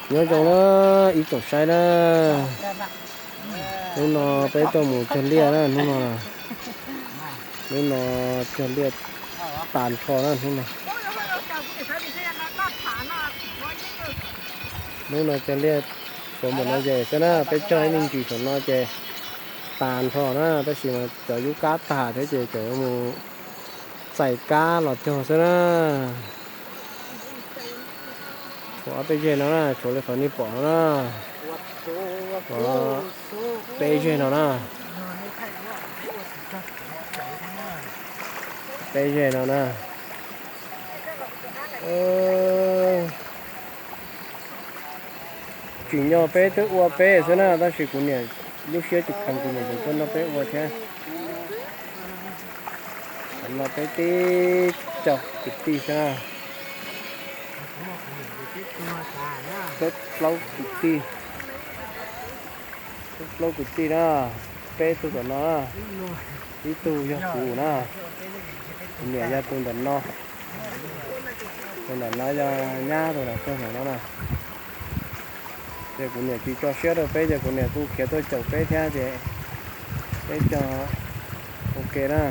Nyob zoo na, ib tsoom saib na, hnub no peb tuaj mus cog liaj na, hnub no, hnub no cog liaj tas nrho na, hnub no, hnub no cog liaj tshuav npaum no ces xwb na, peb cog ib me ntsis saum no ces tas nrho na, tab sis mas cov yub kab tag thiab ces cov mus txais kab los cog xwb na. Tshuav ob peb zeg no na, tshuav li qhov nej pom no na, peb zeg no na, peb zeg no na. Tsim nyog peb twb ua peb xwb na, tab sis kuv niam lub siab tsis kheev, kuv niam ntxawm tuaj nrog peb ua thiab. No peb tib co kwv tij xwb na, peb plaub kwv tij, peb plaub kwv tij na, peb tug tom no, ib tug yog kuv na, kuv niam yog tus ntawm no, tus ntawm no yog nyab tus ntawm kawg ntawm no na. Ces kuv niam tsis tso siab rau peb ces kuv niam kuj khiav tuaj caum peb thiab ces peb cog ua ke na.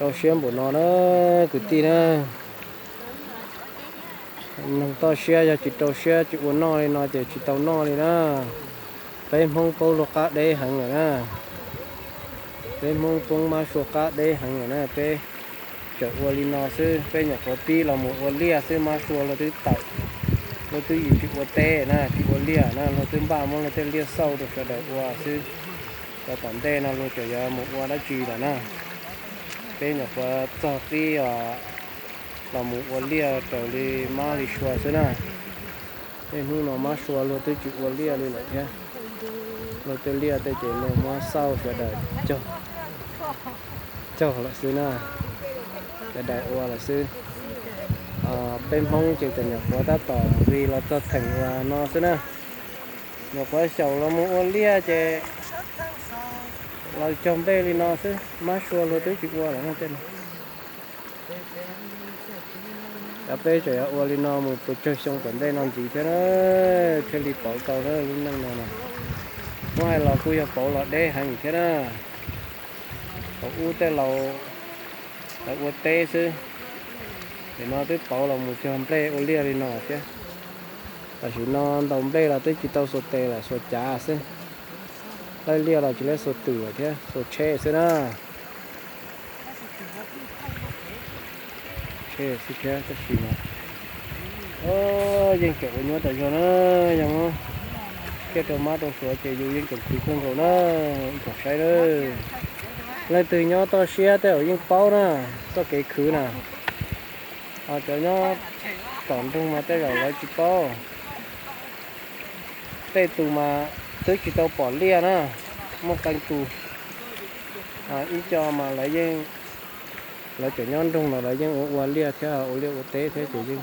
Rau siab npaum no na, kwv tij na. Neeg toj siab yog tsis rau siab tsis ua noj li no ces tsis tau noj li na. Peb Hmoob poob luag qab deb heev lawm na. Peb Hmoob poob mab sua qab deb heev lawm na, peb tseem ua li no xwb, peb nyuam qhuav pib los mus ua liaj xwb mab sua luag twb tawm, luag twb yim tsis ua teb na, tsis ua liaj na, luag twb npaj muab luag tej liaj xauj rau sawv daws ua xwb. Los tom ntej no luag tseem yuav mus ua dab tsi lawm na. Peb nyuam qhuav txog qib os, los mus ua liaj raws li mab li sua xwb na. Tej hnub no mab sua luag twb tsis ua liaj li lawm thiab. Luag tej liaj tej ces luag muab xauj sawv daws cog lawm xwb na, sawv daws ua lawm xwb. Peb Hmoob ces tseem nyuam qhuav tab tom vij los txog theem uas no xwb na. Nyuam qhuav xyaum los mus ua liaj ces los cog nplej li no xwb, mab sua luag twb tsis ua lawm no tej no. Cov peb tseem yuav ua li no mus pes tsawg xyoo tom ntej no ntxiv thiab na, thiaj li pauv tau lub neej no na. Muab hais los kuj yog pauv los deb heev thiab na. Thaum ub tej laus lawv ua teb xwb, nim no twb pauv los mus cog nplej ua liaj li no thiab. Tam sim no ntaus nplej los twb tsis tau xuas tes lawm, xuas cav xwb. Laij liaj los tsis laij xuas twm lawm thiab, xuas tsheb xwb na. Tsheb xwb thiab tab sis mas yeej tseem ua nyuaj tas zog na, yog muab kiag rau mab rau suav ces yus yeej tseem khwv kawg nkaus na, ib tsoom saib na. Leej twg nyob toj siab tej zaum yeej paub na, txoj kev khwv na. Ho cov nyob tom nroog mas tej zaum lawv tsis paub. Tej tus mas twb tsis tau pom liaj na, muaj qee tus, ib co mas lawv yeej, lawv tseem nyob nroog los lawv yeej ua ua liaj thiab ua liaj ua teb thiab ces yeej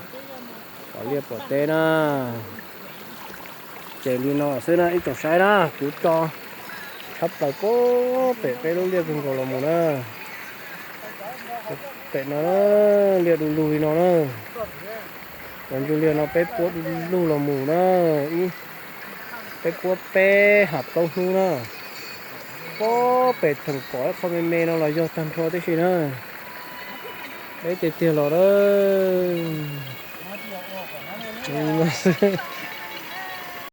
pom liaj pom teb na. Ces li no xwb na ib tsoom saib na, kuv tso tshab plaws puag pem peb lub liaj kawg nkaus los mus na. Pem no liaj du lug li no na. Cov ntsuj liaj no peb puab du lug los mus na, ib, peb puab peb ham plaub hnub na. Puag pem theem pom ib qho me me no los yog tag nrho tib si na. Peb tiag tiag los na.